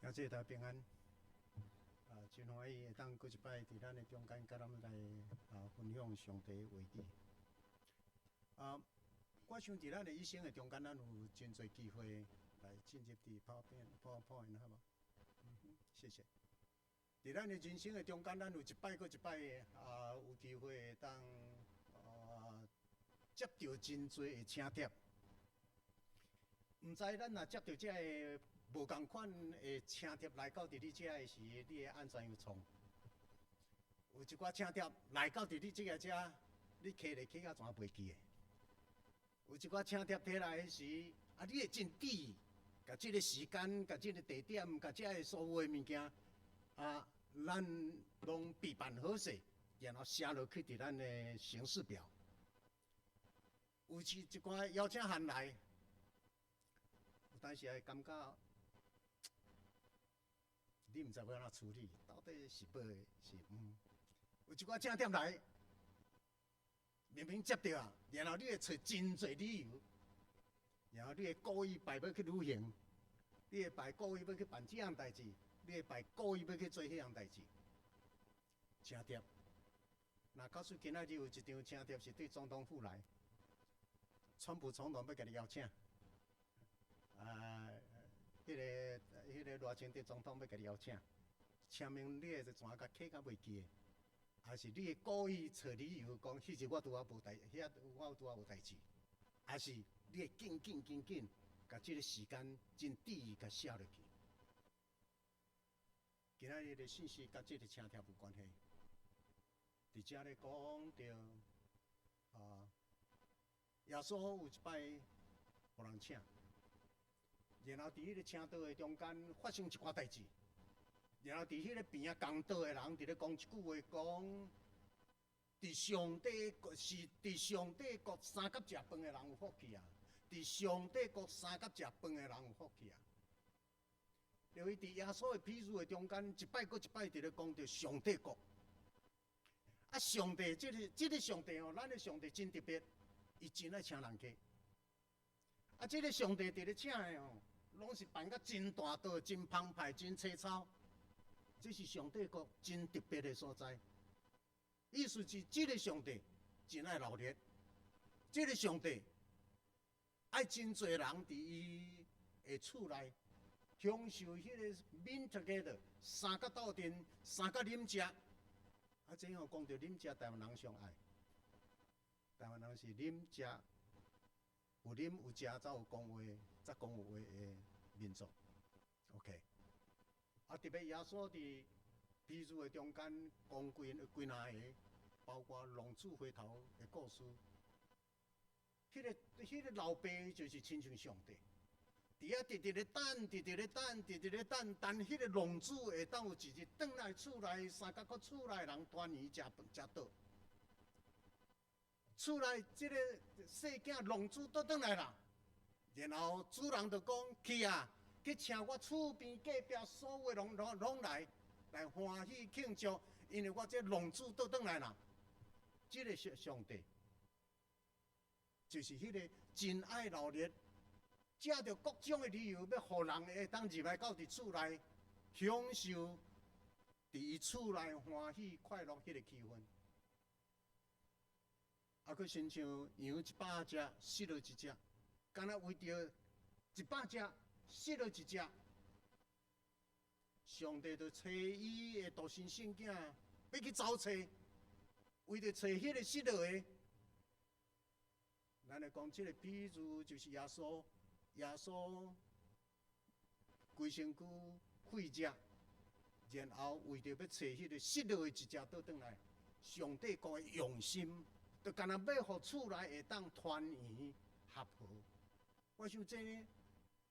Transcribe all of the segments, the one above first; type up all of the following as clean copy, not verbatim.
感謝大家平安。真歡喜會當閣一擺佇咱的中間，佮咱來分享上帝的話語。我想佇咱的一生的中間，咱有真濟機會來進入佇 PowerPoint 好無？嗯哼，謝謝。佇咱的人生的中間，咱有一擺閣一擺有機會會當接著真濟的請帖。毋知咱若接著這个無仝款的請帖來到佇你遮的時，你會按怎樣創？有一寡請帖來到佇你這个遮，你揢咧揢甲怎袂記的？有一寡請帖提來的時，你會真注意，共這个時間、共這个地點、共這个所有的物件，咱攏備辦好勢，然後寫落去佇咱的行事表。有時一寡邀請函來，有當時會感覺你毋知欲按怎處理，到底是欲是毋？有一寡請帖來，明明接著啊，然後你會揣真濟理由，然後你會故意擺欲去旅行，你會擺故意欲去辦這項代誌，你會擺故意欲去做彼項代誌。請帖，若假使今仔日有一張請帖是對總統府來，川普總統欲共你邀請，彼个賴清德總統欲共你邀請，請問你會怎共揢甲袂記的？還是你會故意揣理由講，彼日我拄仔無代，遐我拄仔有代誌？還是你會緊緊緊緊，共這个時間真注意共寫落去？今仔日的信息佮這个請帖有關係。佇遮咧講著耶穌有一擺予人請，然後佇彼个請桌的中間發生一寡代誌，然後佇彼个邊仔共桌的人佇咧講一句話，講佇上帝國是佇上帝國相佮食飯的人有福氣啊！佇上帝國相佮食飯的人有福氣啊！因為佇耶穌的比喻的中間，一擺閣一擺佇咧講著上帝國。上帝這个上帝哦，咱的上帝真特別，伊真愛請人客。這个上帝佇咧請的哦，攏是辦甲真大桌、真澎湃、真粗糙。這是上帝國真特別的所在。意思是，這个上帝真愛鬧熱，這个上帝愛真濟人佇伊的厝內享受彼个 mean together，相佮鬥陣，相佮啉食。這樣講著啉食，台灣人上愛。台灣人是啉食，有啉有食，才有講話，才講有話的民族。OK。特別耶穌佇比喻的中間講幾幾若个，包括浪子回頭的故事。彼个老爸就是親像上帝，佇遐直直咧等，直直咧等，直直咧等，等彼个浪子會當有一日轉來厝內，相佮佮厝內人團圓食飯食桌。厝內這个細囝浪子倒轉來啦，然後主人就講去啊，去請我厝邊隔壁所有攏攏攏來，來歡喜慶祝，因為我這浪子倒轉來啦。這个上上帝就是彼个真愛鬧熱，藉著各種的理由，欲予人會當入來到佇厝內享受佇伊厝內歡喜快樂彼个氣氛。閣親像羊100隻失落一隻，敢若為著100隻失落一隻，上帝就差伊的獨生聖囝，欲去走揣，為著揣彼个失落的。咱來講，這个比喻就是耶穌，耶穌規身軀廢隻，然後為著欲揣彼个失落的一隻倒轉來，上帝國的用心，就敢若欲予厝內會當團圓合和。我想這呢，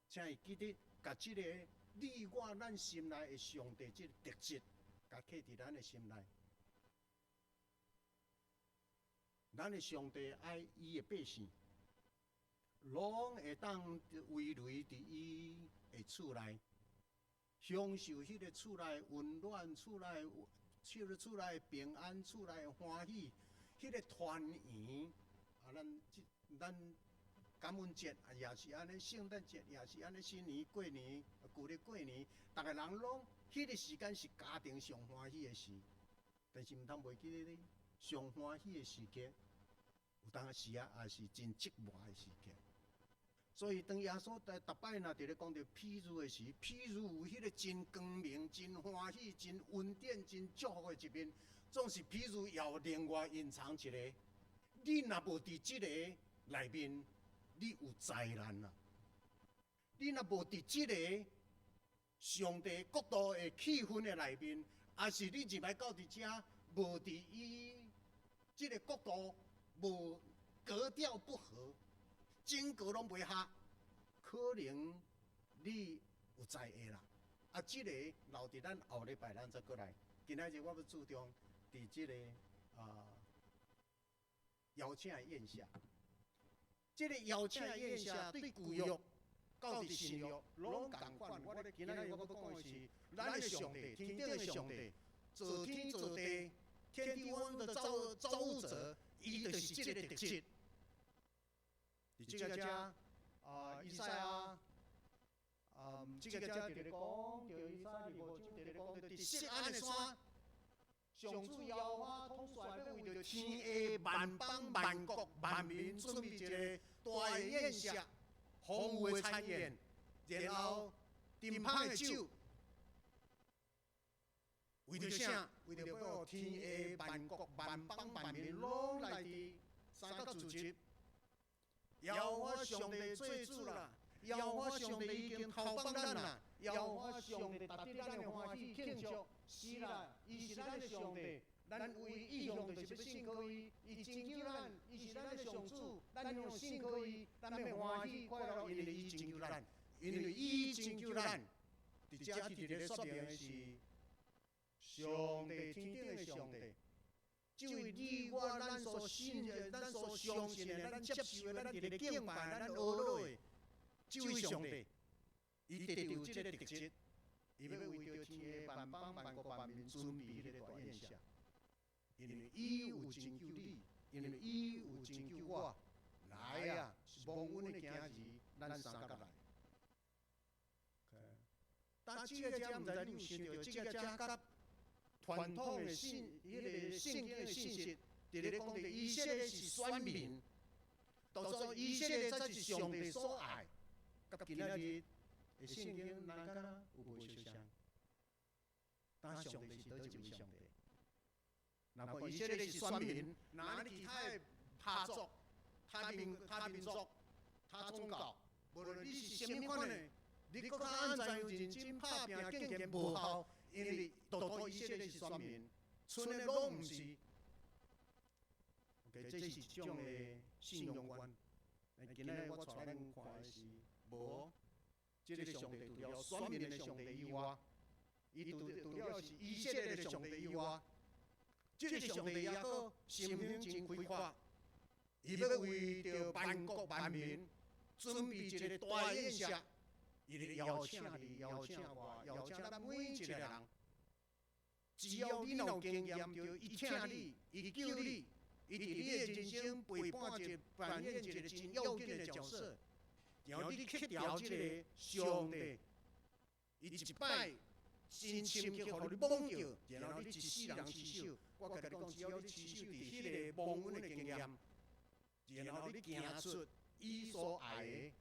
請會記得，共這个你我咱心內的上帝這个特質，共刻佇咱的心內。咱的上帝愛伊的百姓，攏會當圍圍佇伊的厝內，享受彼个厝內溫暖、厝內這个厝內平安、厝內歡喜，彼个團圓。咱這咱感恩節也是按呢，聖誕節也是按呢，新年過年、舊曆過年，逐个人攏彼個時間是家庭上歡喜的時。但是毋通袂記得咧，上歡喜的時刻，有當時啊，也是真寂寞的時刻。所以當耶穌逐逐擺若佇咧講著譬喻的時，譬喻有彼個真光明、真歡喜、真恩典、真祝福的一面，總是譬喻也有另外隱藏一个。你若無佇這个內面，你有災難啊！你若無佇這个上帝國度的氣氛的內面，抑是你入來到佇遮，無佇伊這个國度無格調不合，整個攏袂合，可能你有災禍啦。啊，這个留佇咱後禮拜咱再過來。今仔日我欲注重佇這个邀請的宴席。這个邀請的宴席對舊約到佇新約攏仝款。我咧今仔日我欲講的是，咱的上帝，天頂的上帝，造天造地，天地萬物的造物者，伊就是這个特質。佇這个遮啊，以賽亞啊，這个遮佇咧講，著以賽亞25章佇咧講，著佇錫安的山，上主耶和華統帥欲為著天下萬邦萬國萬民準備一个大的宴席，豐富的餐宴，然後甜芳的酒，為著啥？為著欲予天下萬國萬邦萬民攏來佇三角聚集。耶和華上帝做主啦！耶和華上帝已經頭放咱啦！耶和華上帝值得咱的歡喜慶祝。是啦，伊是咱的上帝，咱唯一意向就是欲信靠伊，伊拯救咱，伊是咱的上主，咱用信靠伊，咱欲歡喜快樂，因為伊拯救咱，因為伊拯救咱。佇遮佇咧說明的是，上帝天頂的上帝。這位你我咱所信的、咱所相信的、咱接受的、咱佇咧敬拜、咱學落的，這位上帝，伊得著這個特質，伊欲為著天下萬邦萬國萬民準備彼個大宴席，因為伊有拯救你，因為伊有拯救我。來啊，是蒙恩的囝兒，咱三甲來。但這个遮毋知你有想著，這个遮佮傳統的信，彼个聖經的信息，佇咧講著以色列是選民，當作以色列才是上帝所愛。佮今仔日的聖經，咱敢若有無相像？但上帝是佗一位上帝？若講以色列是選民，那你其他的他族、他民族、他宗教，無論你是啥物款的，你閣較按怎樣認真拍拚敬虔無效。因為獨獨以色列是選民，賰的攏毋是。OK，這是一種的信仰觀。今仔日我帶咱看的是無，這个上帝除了選民的上帝以外，伊除了是以色列的上帝以外，這个上帝抑閣心胸真開闊，伊欲為著萬國萬民準備一个大宴席。伊咧邀請你，邀請我，邀請咱每一個人。只要你若有經驗，著伊疼你，伊救你，伊佇你的人生陪伴一個扮演一個真要緊的角色。然後你去調這个上帝，伊一擺真深刻，予你摸著，然後你一世人持守。我共你講，只要你持守佇彼个蒙恩的經驗，然後你行出伊所愛的，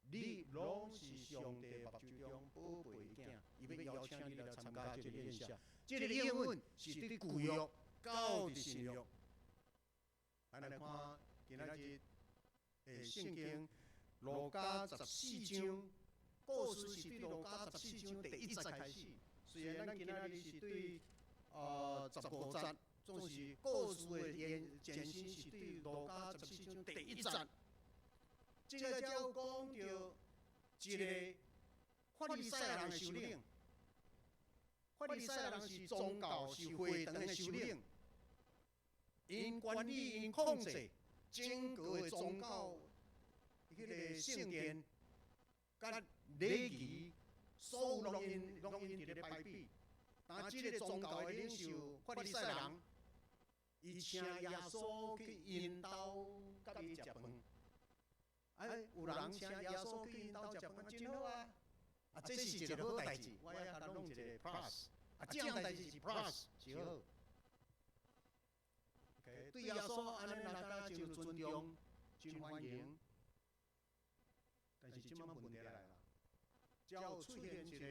你攏是上帝目睭中寶貝的囝，伊欲邀請你來參加這个宴席。這個應允是對舊約到佇新約。咱來看今仔日的聖經路加十四章，故事是對路加十四章第一節開始。雖然咱今仔日是對15節，總是故事的延前身是對路加十四章第一節。這个才有講著一个法利賽人的首領，法利賽人是宗教是會堂的首領，𪜶管理𪜶控制整個的宗教彼个聖殿，佮禮儀，所有攏𪜶佇咧排比。但這个宗教的領袖法利賽人，伊請耶穌去𪜶兜佮伊食飯。啊，有人請耶穌去𪜶兜食飯，真好啊！啊，這是一個好代誌，我愛共弄一個 plus。啊，這項代誌是 plus 是好。OK，對耶穌按呢，大家真尊重、真歡迎。但是這擺問題來啦，才有出現一個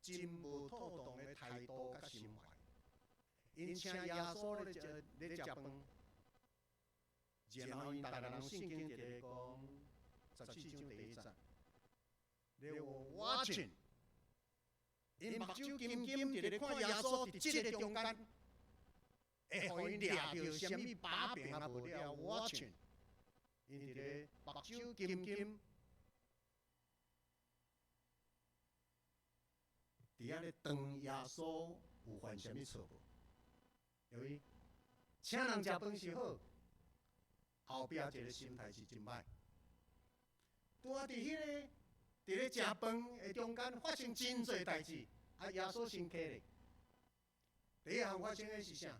真無妥當的態度佮心懷。𪜶請耶穌咧食飯，然後𪜶逐个人聖經佇咧講14章第1節，They were watching，𪜶目睭金金佇咧看耶穌佇這个中間，會予𪜶掠著啥物把柄啊無了，watching，𪜶佇咧目睭金金，佇遐咧當耶穌有犯啥物錯無？因為請人食飯是好，後壁一个心態是真歹。拄仔佇彼个佇咧食飯的中間發生真濟代誌，啊，耶穌先起咧。第一項發生的是啥？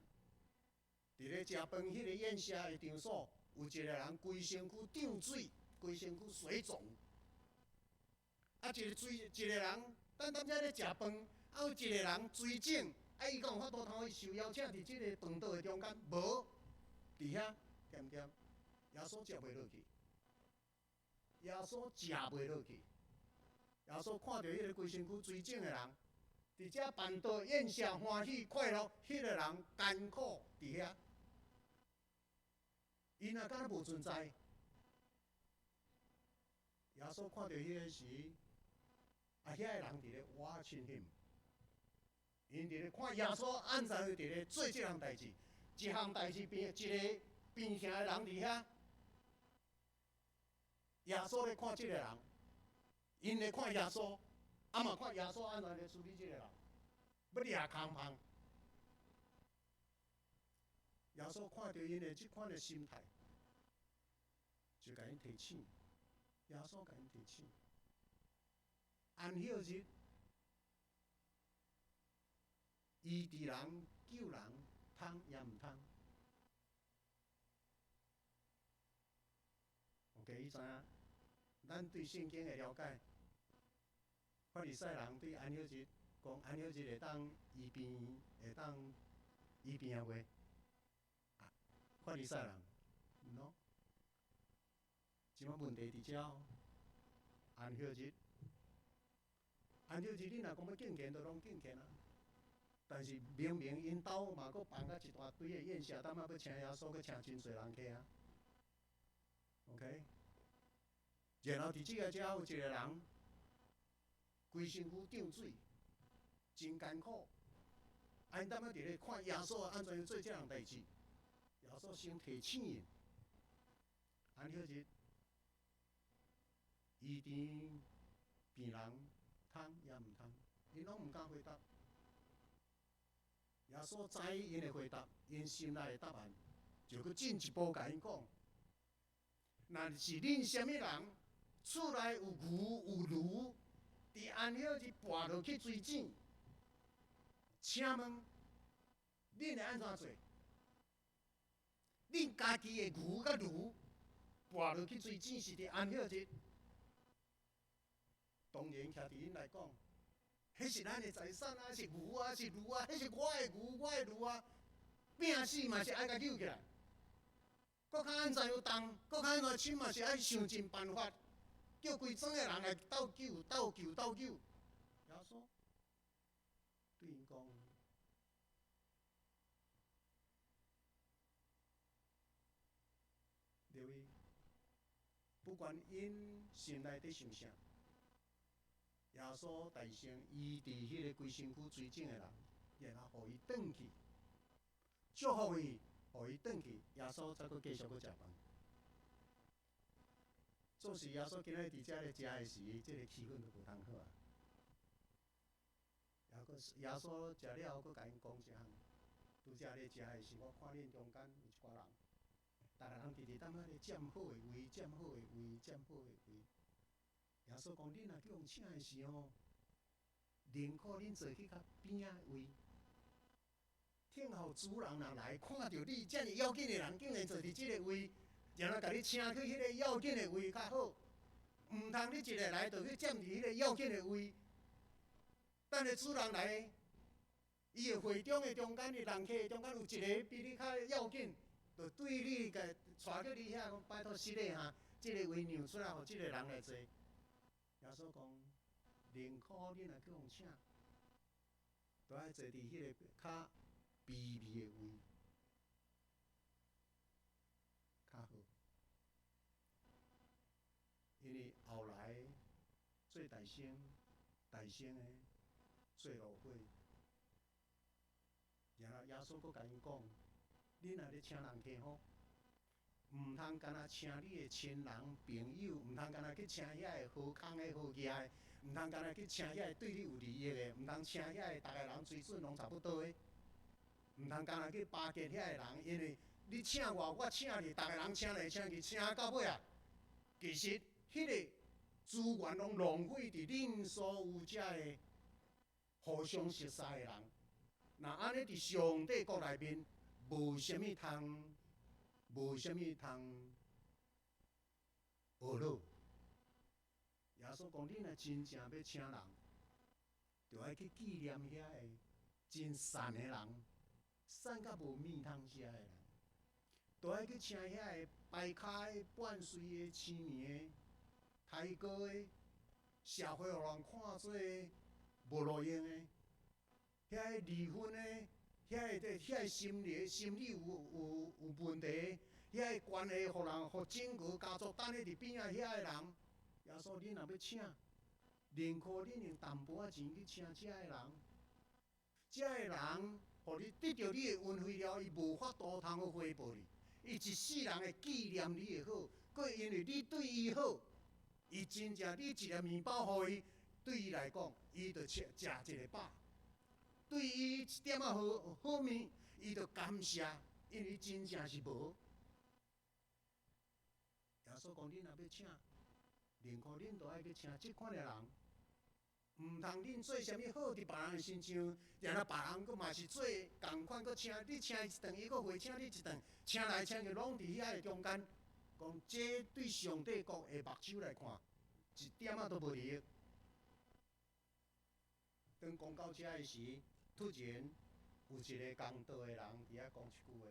佇咧食飯彼个宴席的場所，有一個人規身軀漲水，規身軀水腫。啊，一個水一個人，等等遮咧食飯，啊，有一個人水腫。啊！伊敢有法度通去受邀請佇這个飯桌的中間？無，佇遐恬恬，耶穌食袂落去。耶穌食袂落去。耶穌看著彼个規身軀水腫的人，佇遮辦桌宴席歡喜快樂，彼个人艱苦佇遐，𪜶若敢若無存在。耶穌看著彼个時，啊，遐個人佇咧 watching him。𪜶佇咧看耶穌按怎佇咧做這項代誌，一項代誌邊一个邊行的人佇遐，耶穌咧看這个人，𪜶咧看耶穌，啊嘛看耶穌按怎咧處理這个人，欲掠空芳。耶穌看著𪜶的這款的心態，就共𪜶提醒。耶穌共𪜶提醒，安息日。醫治人、救人，通抑毋通？OK，你知影？咱對聖經的了解，法利賽人對安息日講，安息日會當醫病，會當醫病袂？啊，法利賽人，喏，這擺問題佇遮，安息日，安息日你若講欲敬虔，就攏敬虔啊。但是明明𪜶兜嘛，閣辦甲一大堆的宴席，當仔欲請耶穌，閣請真濟人客啊。OK，然後佇這个遮有一個人，規身軀漲水，真艱苦。啊，𪜶當仔佇咧看耶穌按怎樣做這項代誌，耶穌先提醒𪜶，安息日醫治病人通抑毋通？𪜶攏毋敢回答。耶穌知𪜶的回答，𪜶心內的答案，就閣進一步共𪜶講：若是恁啥物人厝內有牛有驢，佇安息日跋落去水井，請問恁會按怎做？恁家己的牛佮驢跋落去水井是佇安息日，當然徛佇𪜶來講。彼是咱的財產啊，是牛啊，是驢啊，彼是我的牛，我的驢啊，拼死嘛是愛共救起來。閣較按怎樣重，閣較按怎深嘛是愛想盡辦法，叫規莊的人來鬥救、鬥救、鬥救。耶穌對𪜶講：各位，不管𪜶心內佇想啥。耶穌代先醫治彼个規身軀水腫的人，然後予伊轉去，祝福伊，予伊轉去，耶穌才閣繼續閣食飯。做是耶穌今仔日佇遮咧食的時，這个氣氛就無通好啊。也閣耶穌食了後，閣共𪜶講一項，拄才咧食的時，我看恁中間有一寡人，逐个人佇佇當仔咧佔好的位，佔好的位，佔好的位。耶穌講：恁若叫人請的時吼，寧可恁坐去較邊仔位，聽候主人若來，看著你遮爾要緊的人，竟然坐佇這个位，然後共你請去彼個要緊的位較好，毋通你一个來就去佔佇彼個要緊的位。等下主人來，伊的會中的中間，伊人客的中間有一个比你較要緊，就對你共帶去你遐講，拜託失禮哈，這个位讓出來，予這个人來坐。耶穌講，寧可恁若去予請，都愛坐佇彼个較卑微的位，較好。因為後來做大先，大先的做落伙，然後耶穌閣共𪜶講：恁若咧請人客吼，毋通干焦請你的親人朋友，毋通干焦去請遐个好康的好額的，毋通干焦去請遐个對你有利益的，毋通請遐个逐个人水準攏差不多的，毋通干焦去巴結遐个人，因為你請我，我請你，逐个人請來請去，請到尾啊，其實彼个資源攏浪費佇恁所有遮个互相熟似的人。若按呢佇上帝國內面，無啥物通，無啥物通懊惱。耶穌講，恁若真正欲請人，就愛去紀念遐个真散的人，散甲無物通食的人，就愛去請遐个排跤的、半歲的、青年的、刣哥的、社會予人看做無路用的，遐个離婚的，遐个遐个心理有問題，遐个關係予人予整個家族等咧佇邊仔遐个人，耶穌恁若欲請，寧可恁用淡薄仔錢去請遮个人，遮个人，予你得著你的恩惠了，伊無法度通好回報你，伊一世人會紀念你的好，閣因為你對伊好，伊真正你一个麵包予伊，對伊來講，伊就食食一个飽。對伊一點仔好好物，伊就感謝，因為真正是無。耶穌講，恁若欲請，寧可恁都愛去請這款的人，毋通恁做啥物好佇別人的身上，然後別人閣嘛是做仝款，閣請你請伊一頓，伊閣回請你一頓，請來請去攏佇遐个中間。講這對上帝國的目睭來看，一點仔都無利益。當講到遮的時，突然有一个講道的人佇遐講一句話：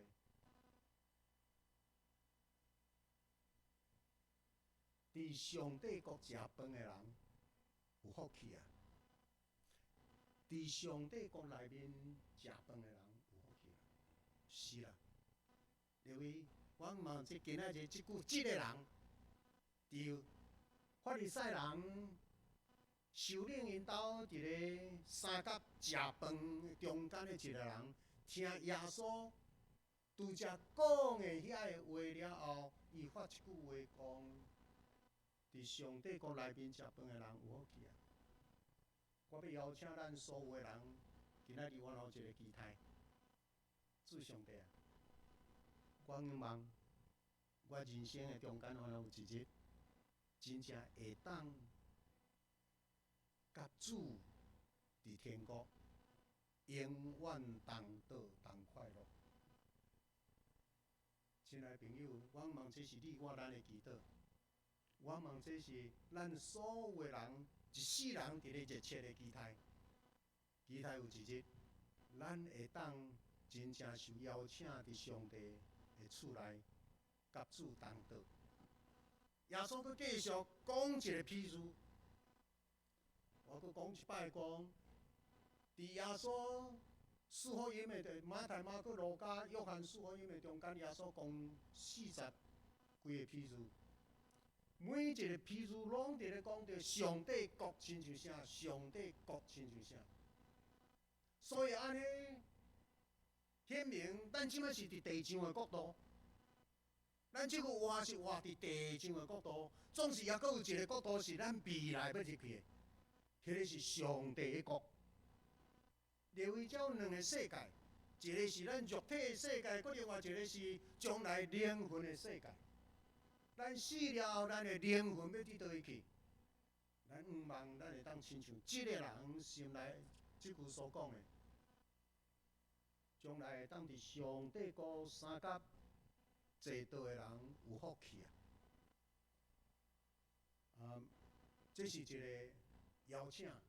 佇上帝國食飯的人有福氣啊！佇上帝國內面食飯的人有福氣啊！是啦，因為我問這今仔日這句，這个人，佇法利賽人首領𪜶兜佇咧三角食飯中間的一个人，聽耶穌拄才講的遐个話了後，伊發一句話講：佇上帝國內面食飯的人有福氣啊！我欲邀請咱所有的人，今仔日我有一个期待，主上帝啊！我仰望我人生的中間，有一日真正會當佮主佇天國永遠同倒同快樂。親愛的朋友，我仰望這是你我咱的祈禱，我仰望這是咱所有的人一世人佇咧熱切的期待。期待有一日，咱會當真正受邀請佇上帝的厝內，佮主同倒。耶穌閣繼續講一個譬喻，我閣講一擺講，佇耶穌四福音的馬太、馬可、路加、約翰四福音的中間，耶穌講四十幾个譬喻，每一个譬喻攏佇咧講著上帝國親像啥，上帝國親像啥。所以按呢，顯明咱這擺是佇地上的國度，咱這個活是活佇地上的國度，總是猶閣有一個國度是咱未來欲入去的，彼個是上帝的國。列位這有兩个世界，一个是咱肉體的世界，閣另外一个是將來靈魂的世界。咱死了後，咱的靈魂欲佇佗位去？咱向望咱會當親像這个人心內這句所講的，將來會當佇上帝國三甲坐桌的人有福氣啊！啊，這是一個邀請，啊，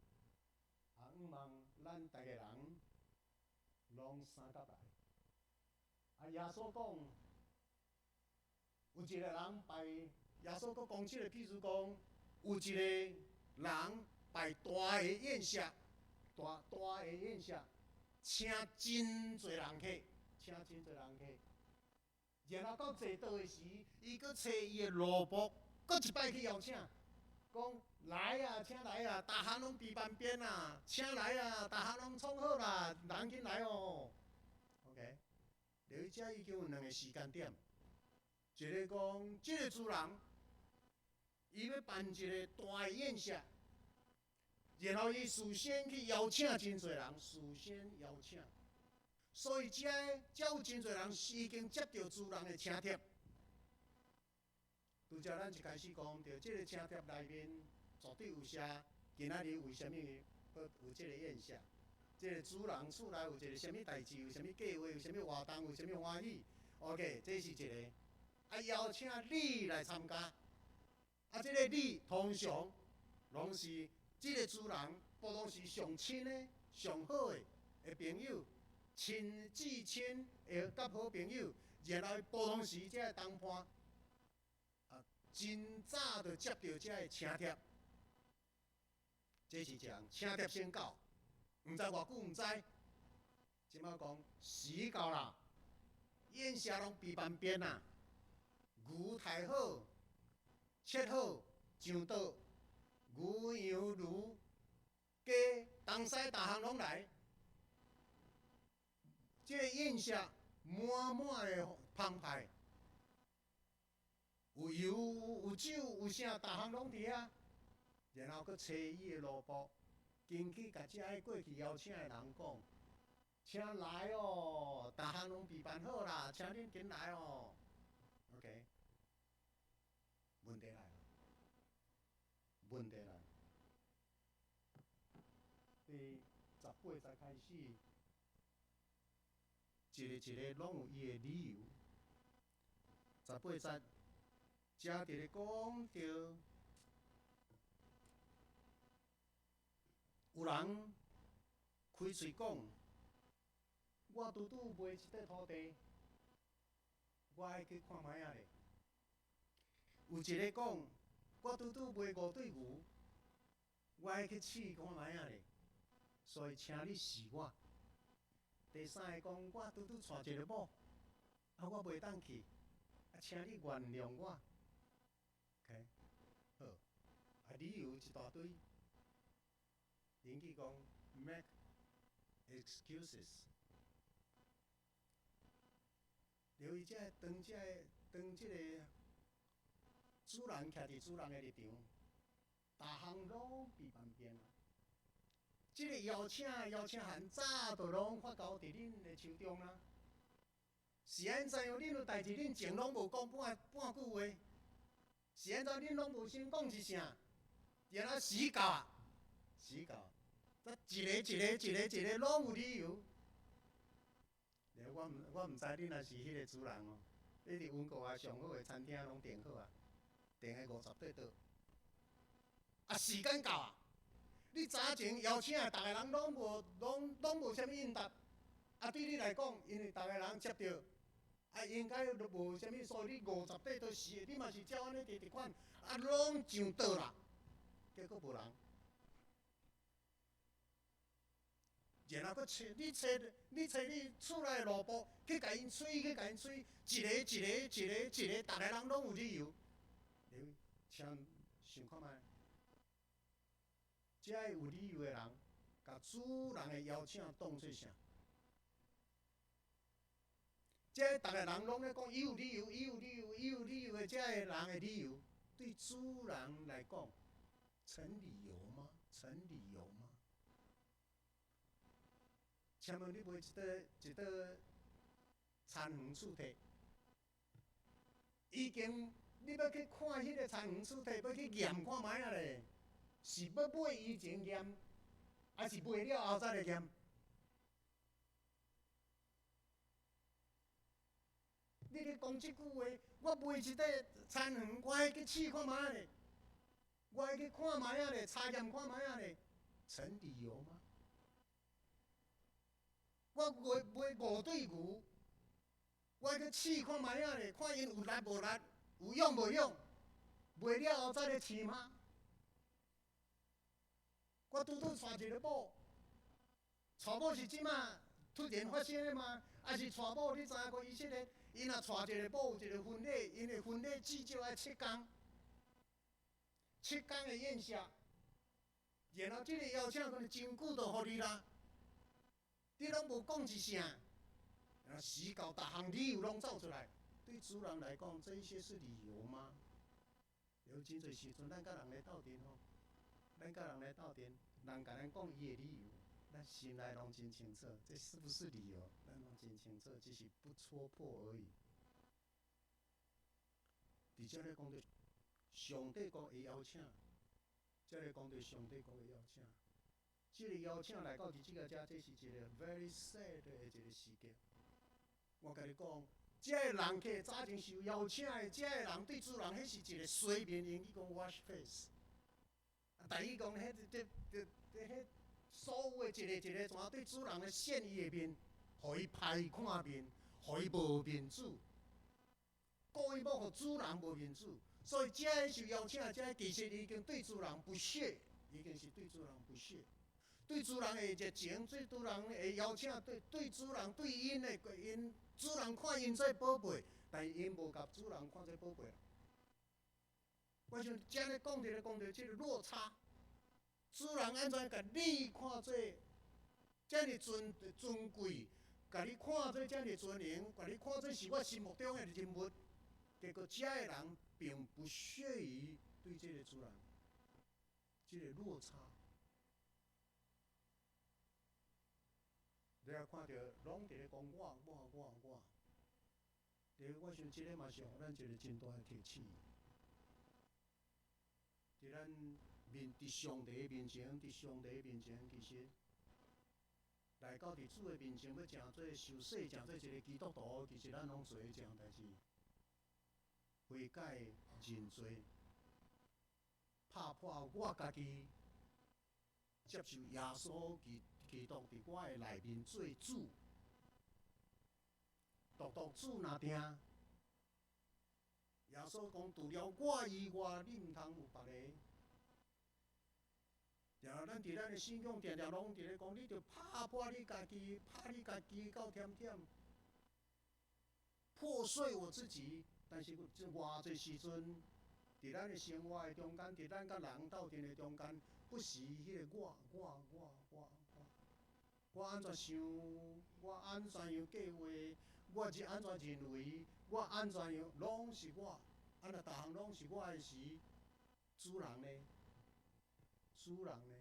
向望咱逐个人攏相佮來。啊，耶穌講，有一個人擺，耶穌閣講這個譬如講，有一個人擺大的宴席，大大的宴席，請真濟人客，請真濟人客。然後到坐桌的時，伊閣揣伊的奴僕，閣一擺去邀請，講來啊，請來啊，逐項攏佇辦邊啊，請來啊，逐項攏創好啦，人緊來哦。OK，留意這已經有兩個時間點，一個講這個主人，伊欲辦一個大宴席，然後伊事先去邀請真濟人，事先邀請。所以遮遮有真濟人是已經接著主人的請帖。拄才咱一開始講著，這個請帖內面絕對有寫，今仔日為啥物欲有這個宴席？這個主人厝內有一個啥物代誌，有啥物計劃，有啥物活動，有啥物歡喜？OK，這是一個。啊，邀請你來參加。啊，這個你通常攏是這個主人，不攏是上親的、上好的的朋友。親至親的佮好朋友，然後普通時這个同伴，啊，真早就接著這个請帖，這是一項請帖先到，毋知偌久毋知，這擺講時到啦，宴席攏備辦邊啊，牛刣好，切好，上桌，牛羊驢雞東西逐項攏來。這個宴席滿滿的澎湃，有油有酒有啥，逐項攏佇遐。然後閣揣伊的奴僕，緊去共遮个過去邀請的人講，請來哦，逐項攏備辦好啦，請恁緊來哦。OK，問題來了，問題來。第十八節開始。一個一個攏有伊的理由。十八節，遮佇咧講著，有人開喙講，我拄拄賣一塊土地，我愛去看覓仔咧。有一個講，我拄拄賣五對牛，我愛去試看覓仔咧，所以請你恕我。第三个講，我拄拄娶一个某，啊，我袂當去，啊，請你原諒我。OK，好，啊，理由一大堆。英語講 make excuses。留意這個當這个當這个主人徛佇主人的立場，逐項攏佇旁邊。這個邀請邀請函早就攏發交佇恁的手中啦。是按怎樣？恁有代誌，恁前攏無講半半句話。是按怎？恁攏無先講一聲，然後時到啊，時到，這一个一个一个一个攏有理由。我毋我毋知你若是彼個主人哦，你佇溫哥華上好的餐廳攏訂好啊，訂个五十塊桌。啊，時間到啊！你早前邀請的逐个人攏無，攏攏無啥物應答。啊，對你來講，因為逐个人接著，啊，應該都無啥物，所以你五十塊桌是，你嘛是照按呢佇佇款，啊，攏上桌啦，結果無人。然後閣揣你揣你揣你厝內的奴僕去共𪜶催去共𪜶催，一个一个一个一个，逐个人攏有理由。你請想看覓？這个有理由的人，共主人的邀請當做啥？這个逐个人攏咧講，伊有理由，伊有理由，伊有理由的這个人的理由，對主人來講，成理由嗎？成理由嗎？請問你買一桌一桌田園厝體，已經你欲去看彼个田園厝體，欲去驗看覓仔咧？是欲買以前驗，還是賣了後才來驗？你咧講這句話，我買一塊田園，我愛去試看覓仔咧，我愛去看覓仔咧，查驗看覓仔咧，成理由嗎？我買買五對牛，我愛去試看覓仔咧，看𪜶有力無力，有勇無勇，賣了後再來飼嗎？我拄拄娶一個某，娶某是這馬突然發生的嗎？還是娶某？你知影講以色列，𪜶若娶一個某，有一個婚禮，𪜶的婚禮至少愛七工，七工的宴席，然後這個邀請可能真久就予你啦，你攏無講一聲，然後死到逐項理由攏走出來，對主人來講，這一些是理由嗎？有真濟時陣，咱佮人來鬥陣吼，咱佮人來鬥陣，人共咱講伊的理由，咱心內攏真清楚，這是不是理由？咱攏真清楚，只是不戳破而已。佇這咧講著上帝國的邀請，這咧講著上帝國的邀請，這個邀請來到佇這个遮，這是一個 very sad 的一個時間。我共你講，這个人客早前受邀請的，這个人對主人，彼是一個洗面，英語講 wash face。台語講，彼這這這彼所有的一個一個，怎對主人來獻伊的面，予伊歹看面，予伊無面子，故意欲予主人無面子。所以，這个受邀請，這个其實已經對主人不屑，已經是對主人不屑，對主人的熱情，對主人的邀請，對對主人對𪜶的𪜶主人看𪜶做寶貝，但是𪜶無共主人看做寶貝。我想這呢講著咧講著這個落差，主人按怎共你看做遮爾尊尊貴，共你看做遮爾尊榮，共你看做是我心目中的人物，結果這個人並不屑於對這個主人，這個落差。你也看著攏佇咧講我我我我，對，我想這個嘛是予咱一個真大的提醒。佇咱面佇上帝面前，佇上帝面前，其實來到佇主的面前，欲成做受洗，成做一個基督徒，其實咱攏做這項代誌，悔改認罪，拍破我家己，接受耶穌基基督佇我的內面做主，獨獨主若定。耶穌講：除了我以外，你毋通有別个。定咱佇咱的信仰，定定攏佇咧講，你著拍破你家己，拍你家己到忝忝，破碎我自己。但是這偌濟時陣，佇咱的生活的中間，佇咱佮人鬥陣的中間，不時彼個我我我我我，我按怎想，我按怎樣計劃，我是按怎認為，我按怎樣，攏是我。啊，若逐項攏是我的時，主人呢？主人呢？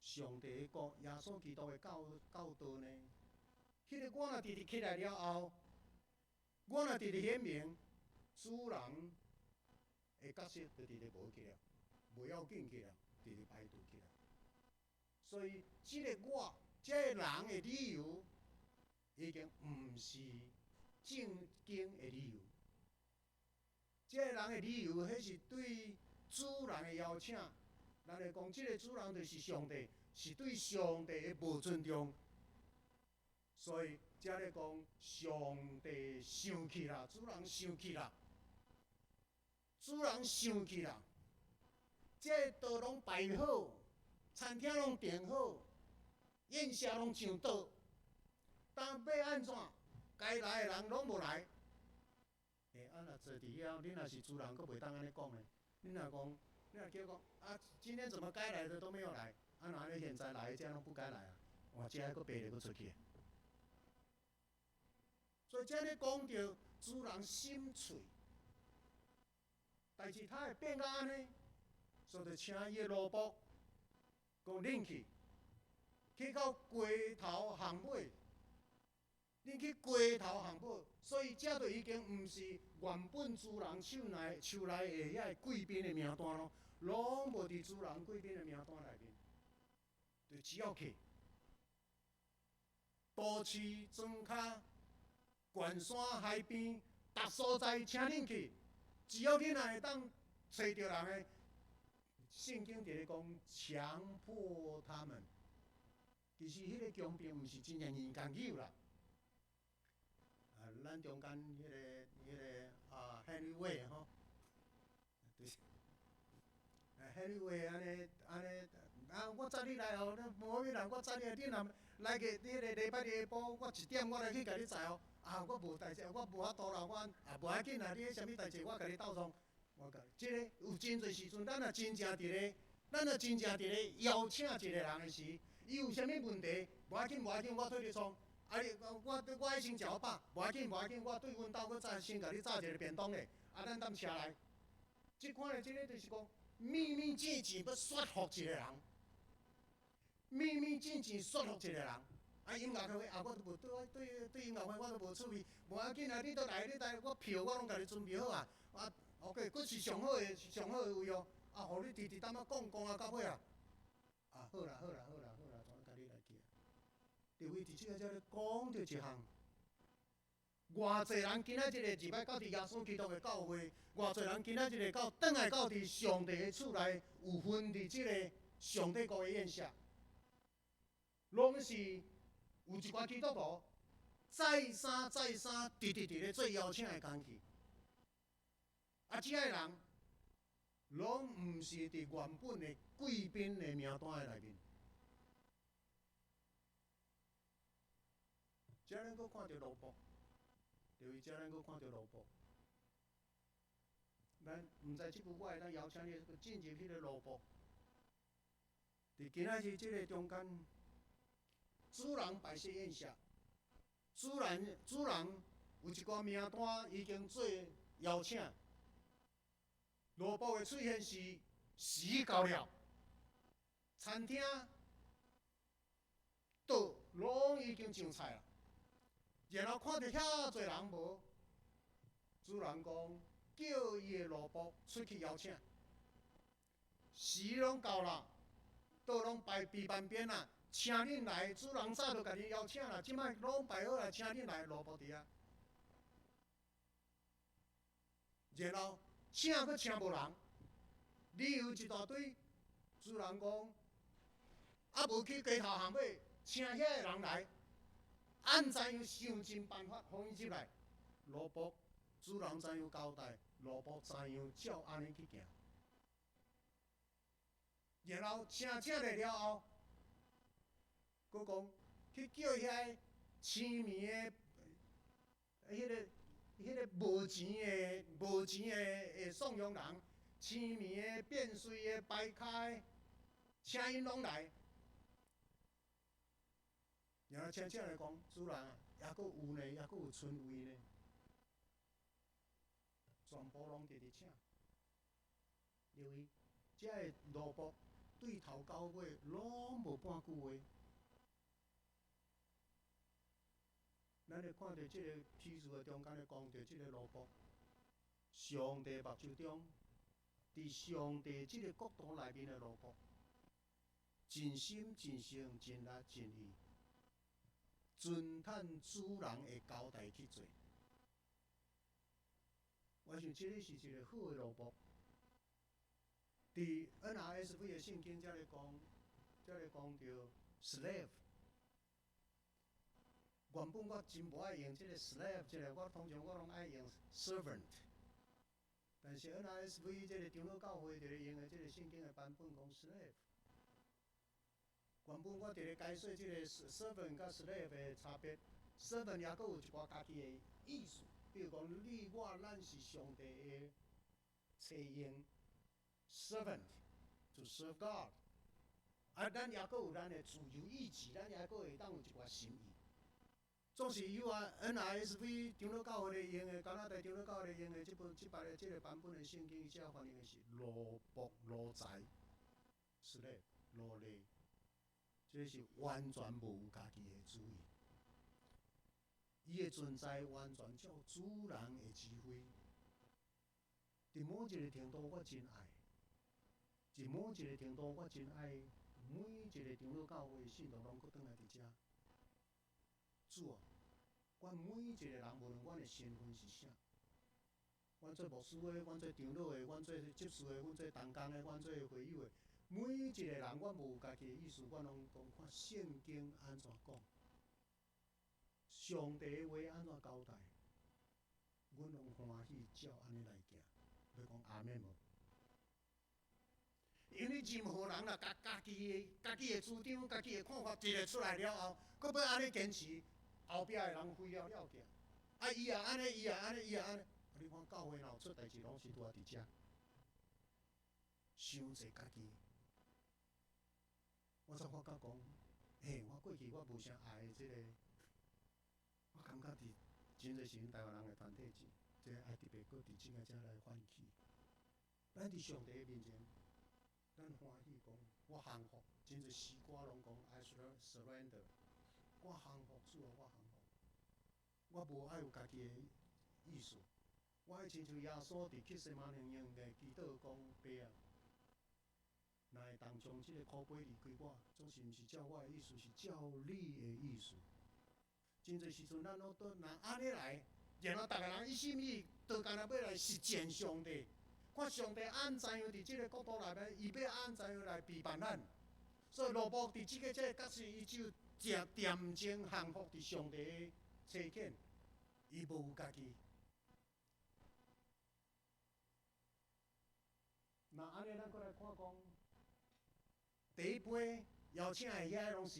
上帝的國，耶穌基督的教教導呢？彼個我若直直起來了後，我若直直顯明，主人的角色就直直無去了，無要緊去了，直直排除去了。所以，這個我，這個人的理由，已經毋是正經的理由。這個人的理由，彼是對主人的邀請。咱來講，這個主人就是上帝，是對上帝的無尊重。所以，這咧講上帝生氣啦，主人生氣啦，主人生氣啦。這个桌攏擺好，餐廳攏訂好，宴席攏上桌，但欲按怎？該來的人攏無來。欸，啊，若坐佇遐，你若是主人，閣袂當按呢講呢。你若講，你若叫講，啊，今天怎麼該來的都沒有來？啊，若按呢現在來的這攏不該來啊！哇，這閣白咧閣出去。所以這咧講著主人心碎，代誌他會變到按呢，所以就請伊的奴僕講恁去，去到街頭巷尾，恁去街頭巷尾，所以這就已經毋是原本主人手內手內的遐個貴賓的名單咯，攏無佇主人貴賓的名單內面，就只要去，都市莊跤。懸山海邊，逐所在請恁去，只要你若會當揣著人的，聖經佇咧講強迫他們。其實彼個強迫毋是真正硬共誘啦。啊，咱中間彼個啊，Henry Way 吼，就是 Henry Way 按呢按呢，啊，我載你來哦，無咩人，我載你來，你若來個彼個禮拜日下晡，我1點我來去共你載哦。啊，我無代誌，我無法度啦，我啊無要緊啦，你彼啥物代誌我共你鬥創。我共這個有真濟時陣，咱若真正佇咧，咱若真正佇咧邀請一個人的時，伊有啥物問題，無要緊無要緊，我替你創。啊你我愛先食予飽，無要緊無要緊，我對阮兜閣早先共你紮一个便當咧，啊咱等車來。這款的這个就是講，秘密戰戰欲說服一個人，秘密戰戰說服一個人。啊音樂會啊，我都無對我對對音樂會我都無趣味，無要緊啊，你都來你來，我票我攏共你準備好啊。啊，OK，閣是上好的上好的位哦，啊，予你佇佇淡仔講講啊到尾啊。啊，好啦好啦好啦好啦，總共你來去。就為佇這个遮咧講著一項，偌濟人今仔日入來到佇耶穌基督的教會，偌濟人今仔日到轉來到佇上帝的厝內，有份佇這个上帝國的宴席，攏是有一寡基督徒再三再三，直直佇咧做邀請的工具。啊，這个人攏毋是佇原本的貴賓的名單的內面。遮咱閣看著奴僕，就是遮咱閣看著奴僕。咱毋知這句我會當邀請你進入彼个奴僕。佇今仔日這个中間，主人擺設宴席，主人有一寡名單已經做邀請。奴僕的出現是時到了，餐廳桌攏已經上菜啦。然後看著遐濟人無，主人講叫伊的奴僕出去邀請。時攏到啦，桌攏擺佇旁邊啦，請恁來，主人早就共恁邀請啦，這擺攏擺好啦，請恁來，奴僕佇遐。然後請閣請無人，理由一大堆。主人講，啊無去街頭巷尾請遐个人來，按怎樣想盡辦法，予𪜶入來。奴僕，主人怎樣交代，奴僕怎樣照按呢去行。然後請請來了後，閣講去叫遐个青暝的，彼個無錢的送養人，青暝的、變隨的、白跤的，請𪜶攏來。然後請請來講，主人啊，抑閣有呢，抑閣有賰位呢，全部攏佇咧請。因為這个奴僕對頭到尾攏無半句話。咱會看著這个啟示的中間咧講著這个奴僕，上帝目睭中，佇上帝這个國度內面的奴僕，盡心盡性盡力盡意，遵趁主人的交代去做。我想這个是一個好的奴僕。佇 NRSV 的聖經遮咧講，遮咧講著 slave。原本我真無愛用這个 slave 這个，我通常我攏愛用 servant。但是 NRSV 這个長老教會佇咧用的這个聖經的版本講 slave。原本我佇咧解說這个 servant 佮 slave 的差別，servant 抑閣有一寡家己的意思，比如講你我咱是上帝的差役，servant to serve God。啊，咱抑閣有咱的自由意志，咱抑閣會當有一寡心意。總是有啊，NRSV 長老教會咧用的，加拿大長老教會咧用的這本這擺的這个版本的聖經，遮翻譯的是奴僕奴才，slave 奴隸，這個是完全無家己的主意，伊的存在完全照主人的指揮。佇某一个程度，我真愛；佇某一个程度，我真愛每一个長老教會的信徒攏閣轉來佇遮。主啊，阮每一个人，無論阮的身份是啥，阮做牧師的，阮做長老的，阮做執事的，阮做同工的，阮做會友的，每一個人，阮無家己的意思，阮攏講看聖經按怎講，上帝的話按怎交代，阮攏歡喜照按呢來行。欲講阿們無？因為任何人若共家己的主張、家己的看法一个出來了後，閣欲按呢堅持，後壁的人非要了解。啊，伊也按呢，伊也按呢，伊也按呢。啊，你看教會若有出代誌，攏是拄仔佇遮。傷濟家己，我才發覺講，嘿，我過去我無啥愛這个，我感覺佇真濟時陣台灣人的團體戰，這個愛特別閣佇這个遮來反起。咱佇上帝的面前，咱歡喜講，我降服，真濟詩歌攏講 I surrender，我降服主啊，我降服，我無愛有家己的意思，我愛親像耶穌佇客西馬尼園的祈禱講，爸啊，若會當將這个苦杯離開我，總是毋是照我的意思，是照你的意思。真濟時陣，咱攏都若按呢來，然後逐个人一心一意，都干焦欲來實踐上帝。看上帝按怎樣佇這个國度內面，伊欲按怎樣來陪伴咱。所以羅伯佇這个角色，伊就誠恬靜降服佇上帝的差遣，伊無有家己。若按呢，咱閣來看講，第一批邀請的遐攏是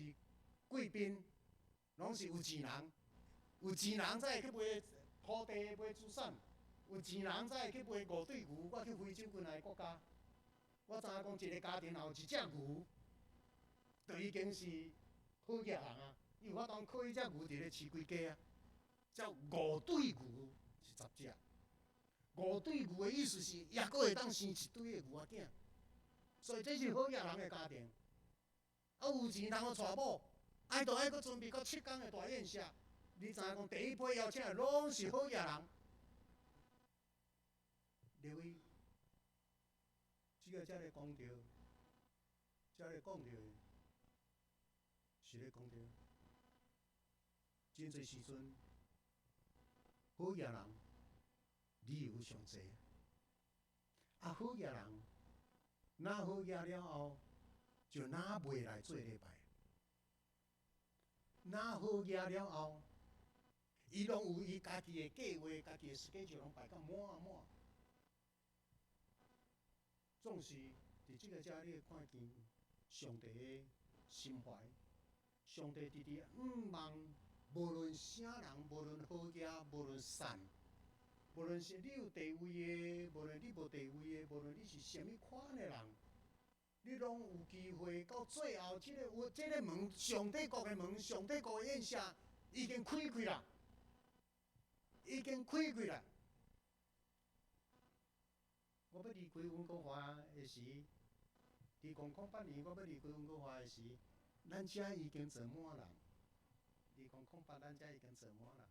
貴賓，攏是有錢人，有錢人才會去買土地、買資產，有錢人才會去買五對牛。我去非洲幾若個國家，我知影講一个家庭若有一隻牛，就已經是好額人啊！伊有法度靠彼隻牛佇咧飼規家啊。才五對牛是10隻，五對牛的意思是，抑閣會當生一堆的牛仔囝，所以這是好額人的家庭。啊，有錢通予娶某，愛就愛閣準備到7工的大宴席。你知影講第一批邀請的攏是好額人。列位，這个遮咧講著，遮咧講著，是咧講著，真濟時陣，好額人，理由上濟。啊，好額人，若好額了後，就若袂來做禮拜。若好額了後，伊攏有伊家己的計劃，家己的 schedule 攏排甲滿滿。總是佇這个遮，你會看見上帝的心懷，上帝直直向望，無論啥人，無論好額，無論善，無論是你有地位的，無論你無地位的，無論你是啥物款的人，你攏有機會到最後，這个有這个門，上帝國的門，上帝國的宴席已經開開啦，已經開開啦。我欲離開溫哥華的時，2008年我欲離開溫哥華的時，咱遮已經坐滿人。2008咱遮已經坐滿人。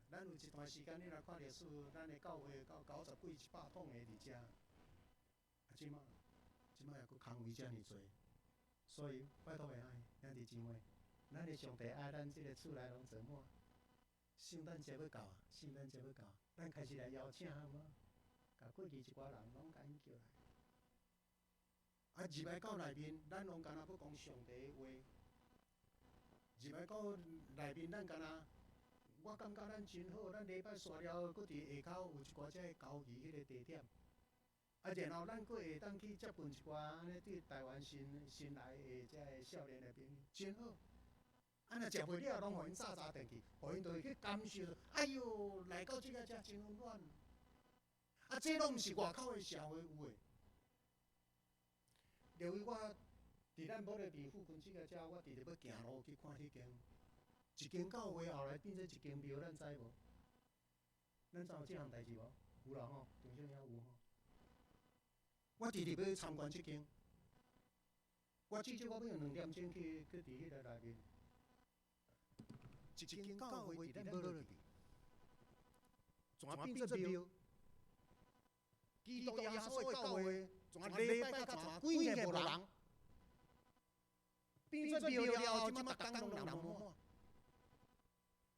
咱有一段時間，你若看歷史，咱的教會到90幾、100通个佇遮。啊，這馬，這馬抑閣空位遮爾濟，所以拜託的愛兄弟姊妹，咱的上帝愛咱這个厝內攏坐滿。聖誕節欲到啊，聖誕節欲到，咱開始來邀請好無？共過去一寡人攏共𪜶叫來。啊，入來到內面，咱攏干焦欲講上帝的話。入來到內面，咱干焦，我感覺咱真好，咱禮拜煞了後，閣佇下跤有一寡這个交誼彼個地點。啊，然後咱閣會當去接近一寡按呢對台灣新新來的這个少年的朋友，真好。啊，若食袂了，攏予𪜶早早轉去，予𪜶就會去感受。哎喲，來到這个遮真溫暖。啊，這攏毋是外口的社會有的。因為我佇咱無咧佇附近這个遮，我直直欲行路去看彼間一間教會，後來變做一間廟，咱知無？咱知有這項代誌無？有啦吼，長生遐有吼。我直直欲去參觀這間，我至少我欲用2點鐘去佇彼个內面。一間教會佇咱無落去，全變做廟。基督耶穌的教會，全禮拜甲全規个無人，變做廟了後，這馬逐工攏人滿滿。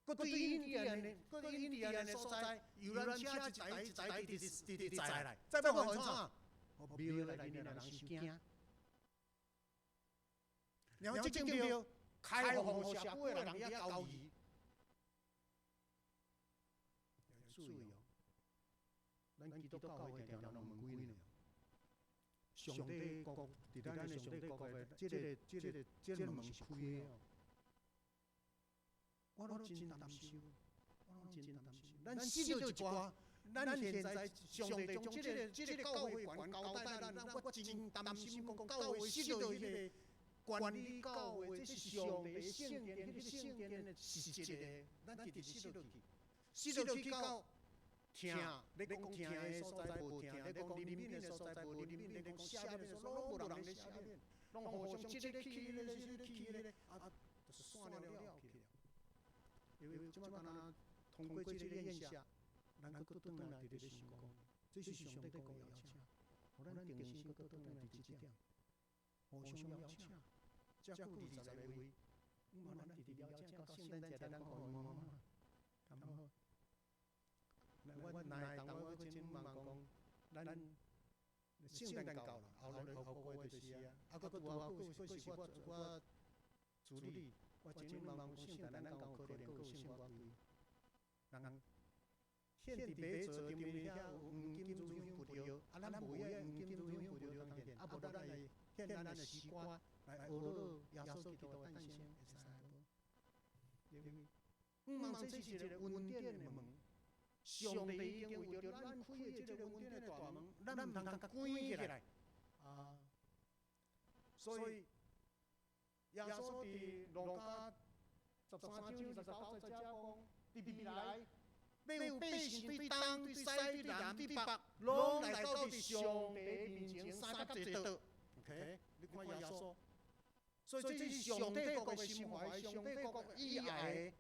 閣對印第安的，閣對印第安的所在，遊覽車一台一台直直直直載來，載欲予𪜶創？予廟內面的人傷驚。然後這間廟開放予社區的人佇遐交誼。注意哦，咱基督教會定定攏門關的。上帝國佇咱的上帝國的這個門是開的哦。我攏真擔心，我攏真擔心。咱失著一寡，咱現在上帝將這個教會權交代咱，我真擔心講教會失著彼個管理教會，這是上帝聖殿，彼個聖殿的實質的，咱直直失落去，失落去到疼，咧講疼的所在無疼，咧講憐憫的所在無憐憫，咧講赦免的所在攏無人咧赦免，攏互相這個去，彼個去，彼個啊，就散了了去了。因為這擺敢若通過這個宴席，咱閣轉來佇咧想講，這是上帝國的邀請，予咱重新閣轉來佇這點，互相邀請，遮久20個位，毋過咱直直邀請到聖誕節，咱看滿滿，敢好？我若當我真望講，咱聖誕到啦，後日後個月就是啊，啊，閣拄仔閣是我助理。我真望講聖誕咱夠可能閣有聖歌隊，人獻佇禮座頂面遐有黃金乳香葡萄，啊，咱無遐黃金乳香葡萄通獻，啊，無咱來獻咱的詩歌來學樂耶穌基督的誕生，會使無？因為毋望這是一個恩典的門，上帝已經為著咱開的這個恩典的大門，咱毋通共關起來啊！所以耶穌佇路加13章29節講，佇未來，欲有百姓對東、對西、對南、對北，攏來到佇上帝面前三角坐倒。OK，你看耶穌，所以這是上帝國的心懷，上帝國以愛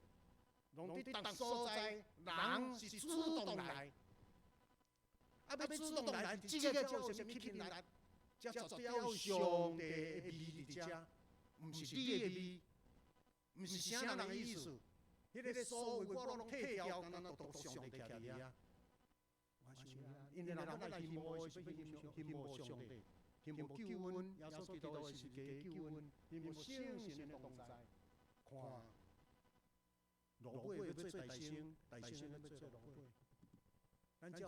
的，攏佇逐所在，人是主動來，啊，欲主動來，這個才有啥物吸引力？這絕對有上帝的味佇遮。毋是你的味，毋是啥人的意思。彼個所有我攏退掉，敢若獨獨上帝徛佇遐。我想遐，因為人欲來興慕的是欲興慕上帝，興慕救恩，耶穌基督的十字架救恩，興慕聖神的同在。看，落尾欲做大生，大生欲做落尾。咱只有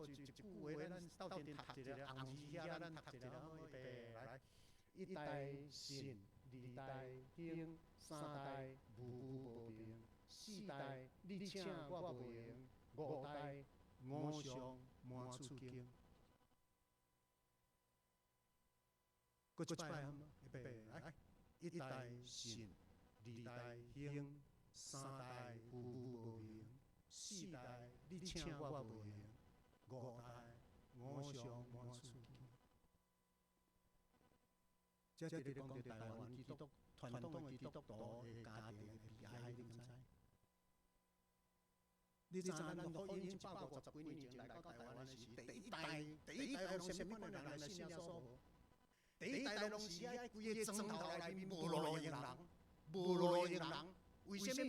一句話，咱鬥陣讀一个紅字遐，咱讀一个好，預備來。一代信，二代興，三代無無明，四代你請我袂閒，五代偶像滿厝間。閣一擺好無？預備來，一代信，二代興，三代無無明，四代你請我袂閒，五代偶像滿厝間。這佇咧講著台灣基督傳統的基督徒的家庭的悲哀，你敢知？你知影咱福音150幾年前來到台灣的時，第一代第一代攏啥物款的人來信耶穌無？第一代攏是遐規个莊頭內面無路用人，無路用人，為啥物？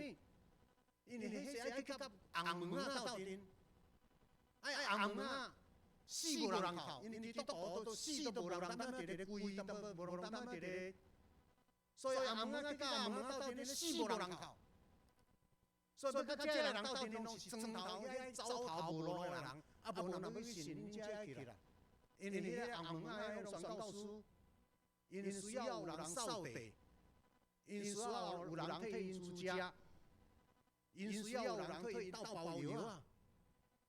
因為彼時愛去佮紅毛仔鬥陣，愛紅毛仔。死無人哭，因為基督徒都死都無人擔當一个跪，淡薄無人擔當一个，所以紅毛仔佮紅毛仔鬥陣，死無人哭。所以欲佮這个人鬥陣，攏是莊頭遐走投無路的人，啊無人欲信恁遮去啦。因為彼個紅毛仔彼攏宣教師，𪜶需要有人掃地，𪜶需要有人替𪜶煮食，𪜶需要有人替𪜶鬥包藥仔。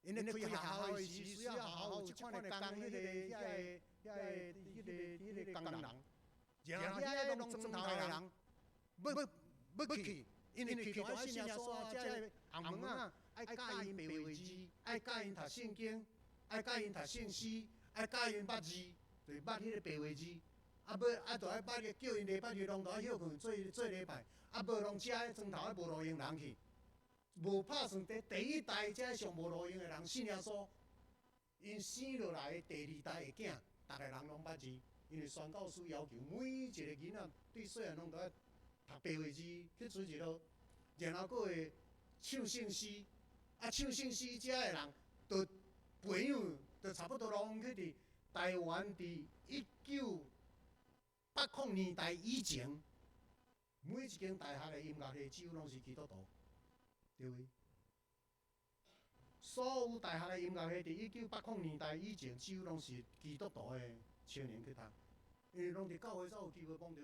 𪜶咧開學校的時，需要學校有這款的工，彼個、遐個、遐個、彼個、彼個工人，然後遐個攏莊頭的人，欲欲欲去，因為去就愛信耶穌啊，這个紅毛仔愛教𪜶白話字，愛教𪜶讀聖經，愛教𪜶讀聖詩，愛教𪜶捌字，就是捌彼個白話字。啊，欲啊，著愛捌個叫𪜶禮拜日攏著愛歇睏做做禮拜，啊，無攏遮莊頭的無路用人去。無拍算佇第一代遮上無路用的人信耶穌，𪜶生落來的第二代的囝，逐个人攏捌字，因為宣教師要求每一個囡仔對細漢攏著愛讀白話字去主日學，然後閣會唱聖詩，啊，唱聖詩遮的人，就培養，就差不多攏去佇台灣佇1980年代以前，每一間大學的音樂系幾乎攏是基督徒，對未？所有大學的音樂系佇1980年代以前，幾乎攏是基督徒的青年去讀，因為攏佇教會才有機會碰著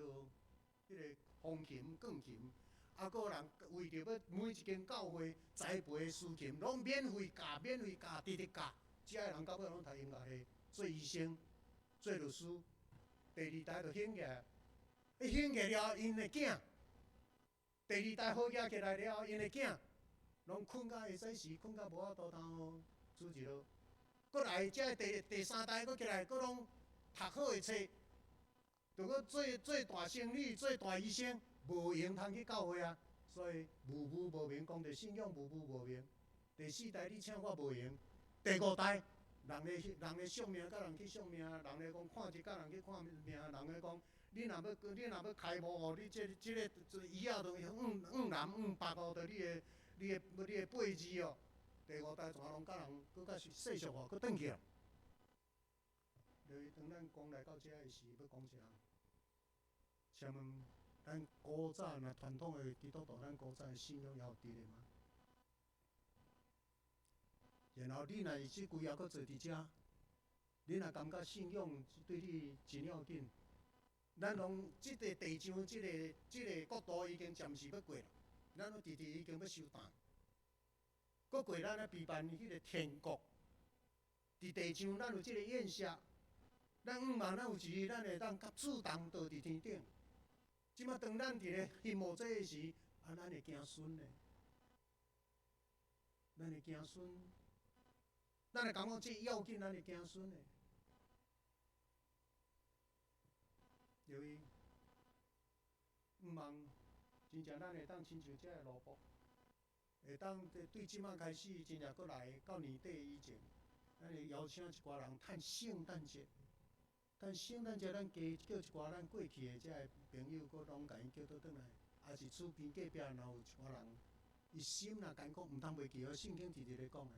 彼個風琴、鋼琴，啊，閣有人為著欲每一間教會栽培司琴，攏免費教、免費教，直直教，遮的人到尾攏讀音樂系，做醫生、做律師。第二代就興起來，伊興起了，𪜶的囝，第二代好額起來了，𪜶的囝，攏睏甲會使時，睏甲無法度通煮一落。閣來，這第三代閣起來，閣攏讀好的冊，就閣做做大生理、做大醫生，無閒通去教會啊。所以無無無明，講著信仰無無無明。第四代你請我無閒，第五代。人咧人咧相命，佮人去相命；人咧講看一，佮人去看命。人咧講，你若欲開悟哦，你這個醫仔都五五南五北哦，著你的八字哦。第五代全攏佮人閣較是世俗化，閣轉去啊。就是當咱講來到遮的時，欲講啥？請問咱古早若傳統的基督徒，咱古早的信仰猶有佇咧嗎？然後你若是這幾仔閣坐佇遮，你若感覺信仰對你真要緊，咱攏這個地上這個國度已經暫時欲過啦，咱攏直直已經欲收擔。閣過咱咧備辦彼個天國，佇地上咱有這個宴席，咱向望咱有一日咱會當佮主同倒佇天頂。這馬當咱佇咧希望這个時，啊，咱的子孫呢？咱的子孫，咱會感覺這要緊，咱的子孫呢？由於向望真正咱會當親像這个奴僕，會當對這馬開始，真正閣來到年底以前，咱會邀請一寡人趁聖誕節，趁聖誕節，咱加叫一寡咱過去的這个朋友，閣攏共𪜶叫倒轉來，抑是厝邊隔壁若有一寡人，伊心若艱苦，毋通袂記哦。聖經直直咧講的，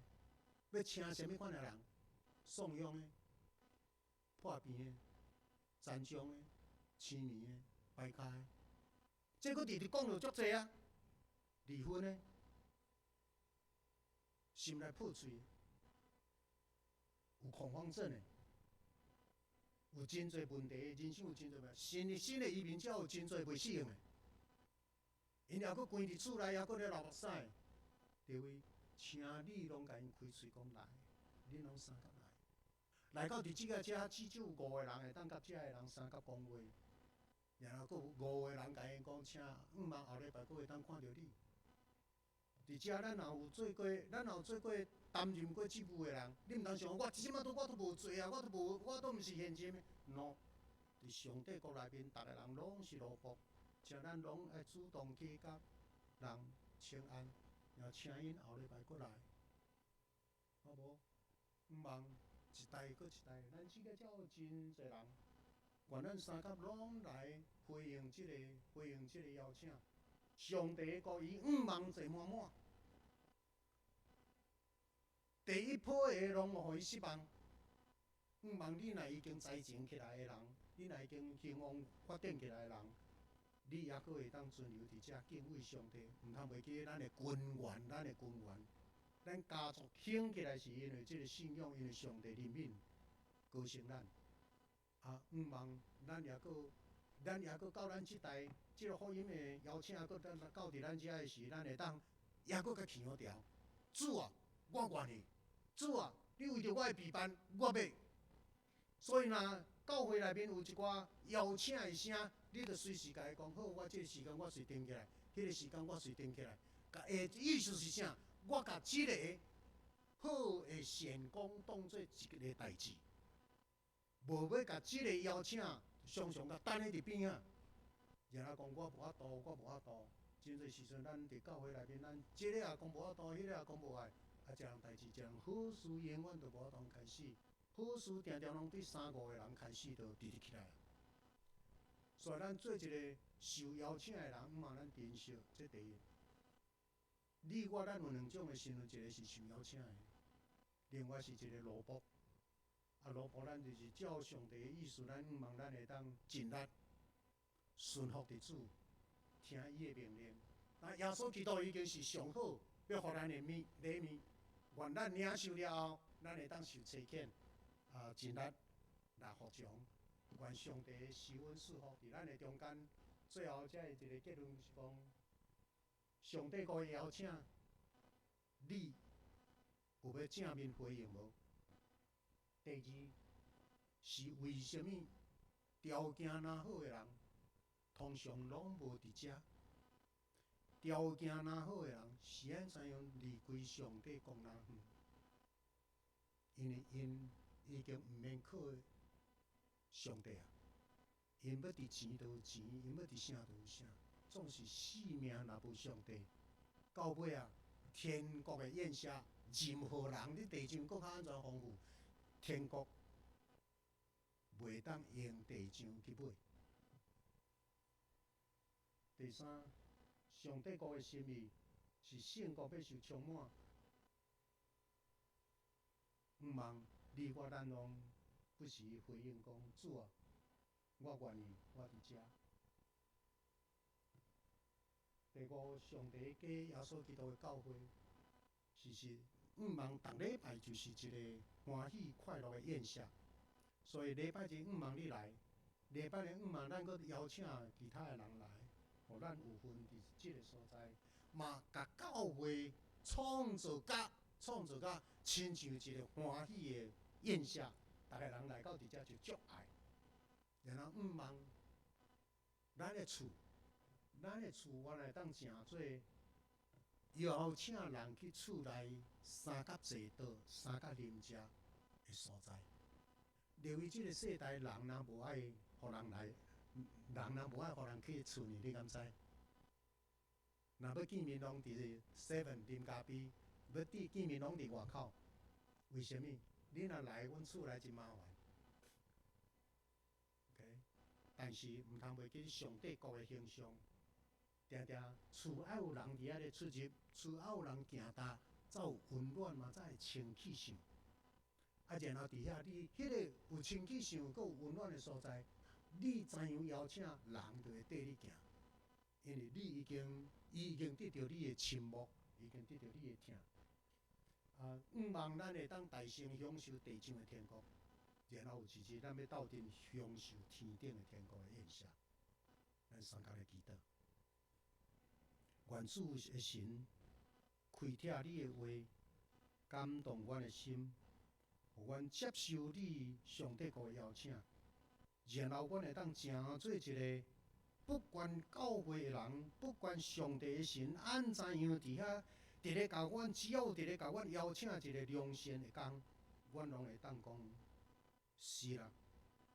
欲請啥物款的人？喪養的、破病的、殘障的、青年的、跛跤的，這閣直直講著足濟啊！離婚的、心內破碎的、有恐慌症的、有真濟問題，人生有真濟問題，新的移民才有真濟袂適應的，𪜶抑閣關佇厝內，抑閣咧流目屎，對位，請你攏共𪜶開喙講來，恁攏相佮來，來到佇這个遮，至少有五個人會當佮遮的人相佮講話，然後閣有五個人共𪜶講，請向望後禮拜閣會當看著你。佇遮咱若有做過，咱若有做過擔任過職務的人，你毋通想我這馬都我都無做啊，我都無，我都毋是現任的。No，佇上帝國內面，逐个人攏是奴僕，請咱攏愛主動去佮人請安，然後請𪜶後禮拜閣來，好無？向望一代閣一代，咱這个才有真濟人，願咱相佮攏來回應這個邀請。上帝的國伊向望坐滿滿，第一波的攏予伊失望。向望你若已經才情起來的人，你若已經興旺發展起來的人，你抑閣會當存留佇遮敬畏上帝，毋通袂記咱的根源，咱的根源，咱家族興起來是因為這個信仰，因為上帝憐憫高升咱。啊，向望咱抑閣，咱抑閣到咱這代，這個福音的邀請閣咱到佇咱遮的時，咱會當抑閣較強調。主啊，我願意。主啊，你為著我的備辦，我欲。所以若教會內面有一寡邀請的聲，你著隨時共伊講好，我這個時間我隨定起來，彼個時間我隨定起來。共意思是啥？我共這个好的善工當做一个代誌，無欲共這个邀請常常共等咧佇邊仔。然後講我無法度，我無法度。真濟時陣，咱佇教會內面，咱這個也講無法度，彼個也講無愛，啊，一項代誌，一項好事永遠都無法度開始。好事定定攏對三五個人開始就直直起來。所以咱做一個受邀請的人，向望咱珍惜，這第一。你我咱有兩種的身份，一個是受邀請的，另外是一個奴僕。啊，奴僕咱就是照上帝的意思，咱向望咱會當盡力順服佇主，聽伊的命令。那耶穌基督已經是上好，欲予咱的物禮物，願咱領受了後，咱會當受差遣，啊，盡力來服從。願上帝的施恩賜福佇咱的中間。最後，這個一個結論是講，上帝國的邀請，你有欲正面回應無？第二，是為啥物條件若好的人，通常攏無佇遮？條件若好的人，是按怎樣離開上帝國若遠？因為𪜶已經毋免靠上帝啊！𪜶欲佇錢就有錢，𪜶欲佇啥就有啥。總是性命若無上帝，到尾啊，天國的宴席，任何人你地上閣較按怎豐富，天國袂當用地上去買。第三，上帝國的心意是聖國欲受充滿。向望你我咱攏不時回應講：主啊，我願意，我佇遮。第五，上帝加耶穌基督的教會，事實向望逐禮拜就是一個歡喜快樂的宴席。所以禮拜日向望你來，禮拜日向望咱閣邀請其他的人來，予咱有份佇這個所在，嘛共教會創造甲親像一個歡喜的宴席，逐个人來到佇遮就足愛。然後向望咱的厝原來當成做邀請人去厝內相佮坐桌、相佮啉食的所在。由於這個世代人若無愛予人來，人若無愛予人去厝呢，你敢知？若欲見面攏佇 Seven 啉咖啡，欲佇見面攏佇外口。為啥物？你若來阮厝內真麻煩。OK，但是毋通袂記上帝國的形象，定定厝愛有人佇遐咧出入，厝愛有人行踏，才有溫暖嘛，才會清氣性。啊，然後佇遐你彼個有清氣性、閣有溫暖的所在，你怎樣邀請人就會綴你行，因為你已經，伊已經得著你的傾慕，已經得著你的疼。啊，向望咱會當大聲享受地上的天國，然後有一日咱欲鬥陣享受天頂的天國的宴席。咱相共來祈禱，願主的神開拆你的話，感動阮的心，予阮接受你上帝國的邀請，然後阮會當成做一個不管教會的人，不管上帝的神按怎樣佇遐佇咧共阮，只要有佇咧共阮邀請一個良善的工，阮攏會當講是啦，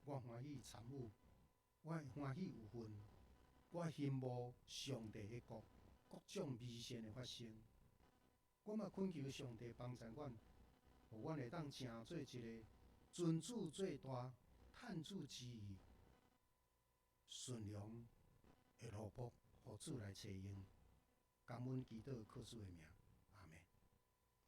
我歡喜參與，我歡喜有份，我羨慕上帝的國，各種美善的發生。我嘛懇求上帝幫助阮，予阮會當成做一個尊主最大、探主之意、順良的奴僕，予主來採用。感恩祈禱，靠主的名。